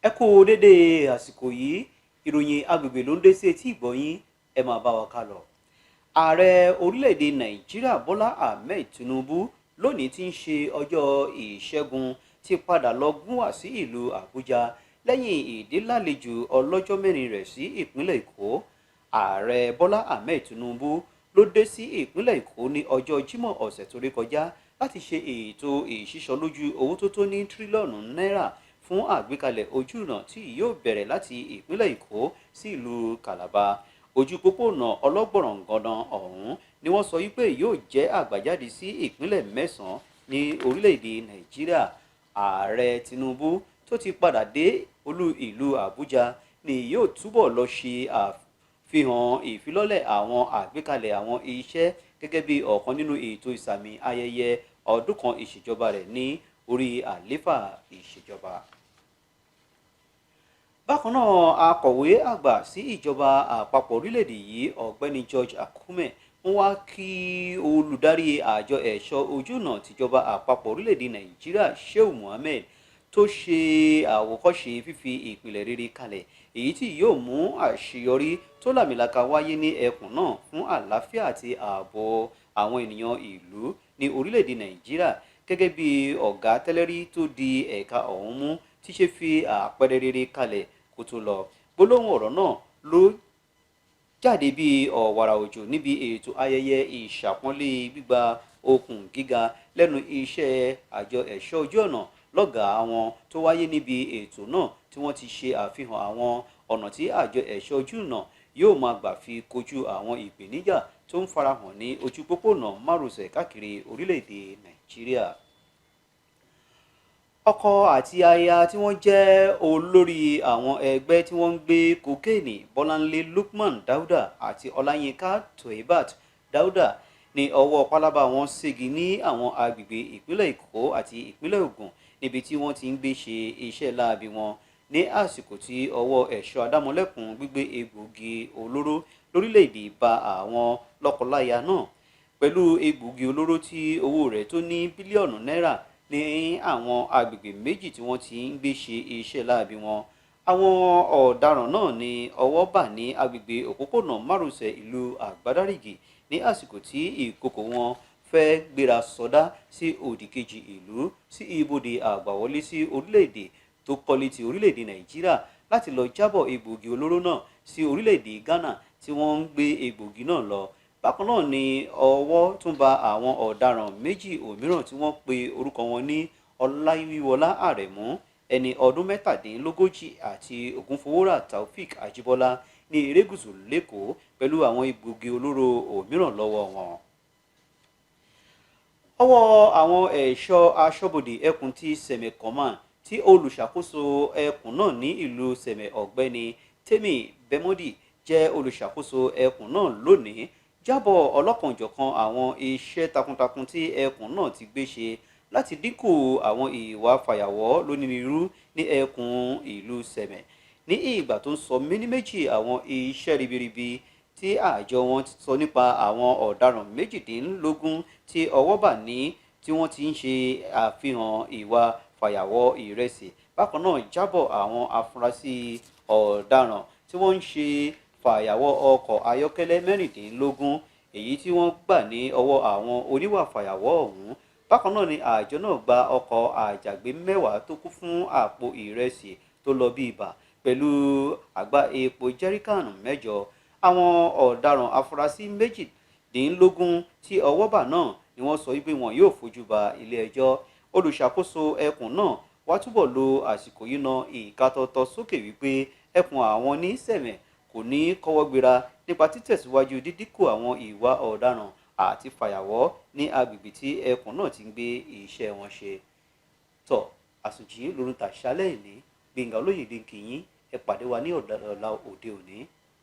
Ẹ kú dédé àsìkò yìí. Ìròyìn agbègbè ló ń dé sí etí ìgbọ̀nyín, ẹ máa bá wa ká lọ. Ààrẹ orílẹ̀-èdè Nàìjíríà Bọ́lá Ahmed Tinubu lónìí tí ń ṣe ọjọ́ Ìṣẹ́gun ti padà lọ gúnwà sí ìlú Àbújá lẹ́yìn ìdílálejò ọlọ́jọ́ 4 rẹ̀ sí ìpínlẹ̀ Èkó. Ààrẹ Bọ́lá Ahmed Tinubu ló dé sí ìpínlẹ̀ Èkó ní ọjọ́ Jímọ̀ ọ̀sẹ̀ tó rí kọjá láti ṣe ètò ìṣísọlójú owó tó tó ní tírílíọ̀nù náírà fún àgbékalẹ̀ ojúnà tí yóò bẹ̀rẹ̀ láti ìpínlẹ̀ Èkó sí ìlú Calabar. Ojú pópónà ọlọ́gbọ̀ràngàndàn ọ̀hún ni wọ́n sọ wípé yóò jẹ́ àgbàjáde sí ìpínlẹ̀ 9 ní orílẹ̀-èdè Nàìjíríà. Ààrẹ Tinubu tó ti padà dé olú ìlú Àbújá ni yóò túbọ̀ lọ ṣe àfihàn ìfilọ́lẹ̀ àwọn àgbékalẹ̀ àwọn iṣẹ́ gẹ́gẹ́ bí ọ̀kan nínú ètò ìsàmì ayẹyẹ ọdún kan ìṣèjọba rẹ̀ ní orí àlééfà ìṣèjọba. Bákan náà, akọ̀wé àgbà sí ìjọba àpapọ̀ orílẹ̀-èdè yìí, Ọ̀gbẹ́ni George Akume, ń wá kí olùdarí àjọ ẹ̀ṣọ́ ojúnà tìjọba àpapọ̀ orílẹ̀-èdè Nàìjíríà, Shehu Mohammed, tó ṣe àwòkọ́ṣe fífi ìpìlẹ̀ rere kalẹ̀ èyí tí yóò mú àṣeyọrí tó làmìlaka wáyé ní ẹkùn náà fún àlàáfíà àti ààbò àwọn ènìyàn ìlú ní orílẹ̀-èdè Nàìjíríà, gẹ́gẹ́ bí ọ̀gá tẹ́lẹ̀rí tó di ẹ̀ka ọ̀hún mú ti ṣe fi àpẹẹrẹ rere kalẹ̀ kó tó lọ. Gbólóhùn ọ̀rọ̀ náà ló jáde bí ọ̀wàrà òjò níbi ètò ayẹyẹ ìṣàpọ́nlé gbígba okùn gíga lẹ́nu iṣẹ́ àjọ ẹ̀ṣọ́ ojú ọ̀nà lọ́gàá wọn tó wáyé níbi ètò náà, tí wọ́n ti ṣe àfihàn àwọn ọ̀nà tí àjọ ẹ̀ṣọ́ ojú ọ̀nà yóò máa gbà fi kojú àwọn ìpèníjà tó ń farahàn ní ojú pópónà márosẹ̀ káàkiri orílẹ̀-èdè Nàìjíríà. Ọkọ àti aya tí wọ́n jẹ́ olórí àwọn ẹgbẹ́ tí wọ́n ń gbé kokéènì, Bọ́láńlé Lukman Dauda àti Ọláyínká Tohebat Dauda, ní ọwọ́ pálábá wọn ségi ní àwọn agbègbè ìpínlẹ̀ Èkó àti ìpínlẹ̀ Ògùn níbi tí wọ́n ti ń gbé ṣe iṣẹ́ láabi wọn, ní àsìkò tí ọwọ́ ẹ̀ṣọ́ adámọ̀lẹ́kùn gbígbé egbòogi olóró lórílẹ̀‐èdè bá àwọn lọ́kọláya náà pẹ̀lú egbòogi olóró tí owó rẹ̀ tó ní bílíọ̀nù náírà ní àwọn agbègbè méjì tí wọ́n ti ń gbé ṣe iṣẹ́ láabi wọn. Àwọn ọ̀daràn náà ní ọwọ́ bà ní agbègbè òpópónà márosẹ̀ ìlú Àgbádárìgì ní àsìkò tí ìkòkò wọn fẹ́ gbéra sọdá sí òdìkejì ìlú sí ibodè àgbàwọlé sí orílẹ̀-èdè tó kọ́lé ti orílẹ̀-èdè Nàìjíríà láti lọ jábọ̀ egbòogi olóró náà sí orílẹ̀-èdè Ghana tí wọ́n ń gbé egbòogi náà lọ. Bákan náà ni ọwọ́ tún ba àwọn ọ̀daràn méjì òmíràn tí wọ́n pe orúkọ wọn ní Ọláyíwọlá Àrẹ̀mú, ẹni ọdún 37, àti Ògúnfowórà Taofeek Ajíbọ́lá ní erékùṣù l'Ékòó pẹ̀lú àwọn egbòogi olóró òmíràn lọ́wọ́ wọn. Ọwọ́ àwọn ẹ̀ṣọ́ aṣọ́bodè ẹkùn ti Sẹ̀mẹ̀ Command tí olùṣàkóso ẹkùn náà ní ìlú Sẹ̀mẹ̀, Ọ̀gbẹ́ni Tèmi Bẹ́mọ́dì, jẹ́ olùṣàkóso ẹkùn náà lónìí, jábọ̀ ọlọ́kanòjọ̀kan àwọn iṣẹ́ takuntakun tí ẹkùn náà ti gbé ṣe láti dínkù àwọn ìwà fàyàwọ́ lónírúurú ní ẹkùn ìlú Sẹ̀mẹ̀. Ní ìgbà tó ń sọ méní méjì àwọn iṣẹ́ ribiribi tí àjọ wọn sọ nípa àwọn ọ̀daràn 18 tí ọwọ́ bà ní tí wọ́n ti ń ṣe àfihàn ìwà fàyàwọ́ ìrẹsì. Bákan náà jábọ̀ àwọn afurasí ọ̀daràn tí wọ́n ń ṣe fàyàwọ́ ọkọ̀ ayọ́kẹ́lẹ́ 16, èyí tí wọ́n gbà ní ọwọ́ àwọn oníwà fàyàwọ́ ọ̀hún. Bákan náà ni àjọ náà gba ọkọ̀ àjàgbé 10 tó kún fún àpò ìrẹsì tó lọ bí ibà pẹ̀lú àgbá epo jẹ́ríkànù 8. Àwọn ọ̀daràn afurasí 18 tí ọwọ́ bà náà ni wọ́n sọ wípé wọn yóò fojú ba ilé ẹjọ́. Olùṣàkóso ẹkùn náà wá túbọ̀ lo àsìkò yìí na ìka tọ̀tọ̀ sókè wípé ẹkùn àwọn ní Sẹ̀mẹ̀ kò ní kọ́wọ́ gbéra nípa títẹ̀síwájú dídínkù àwọn ìwà ọ̀daràn àti fàyàwọ́ ní agbègbè tí ẹkùn náà ti ń gbé iṣẹ́ wọn ṣe. Tọ́ àsùnjì lórun tàṣálẹ̀ ìní. Gbẹ̀ngà Olóyèdè kìyìn, ẹ pàdé wa ní ọ̀la òde òní.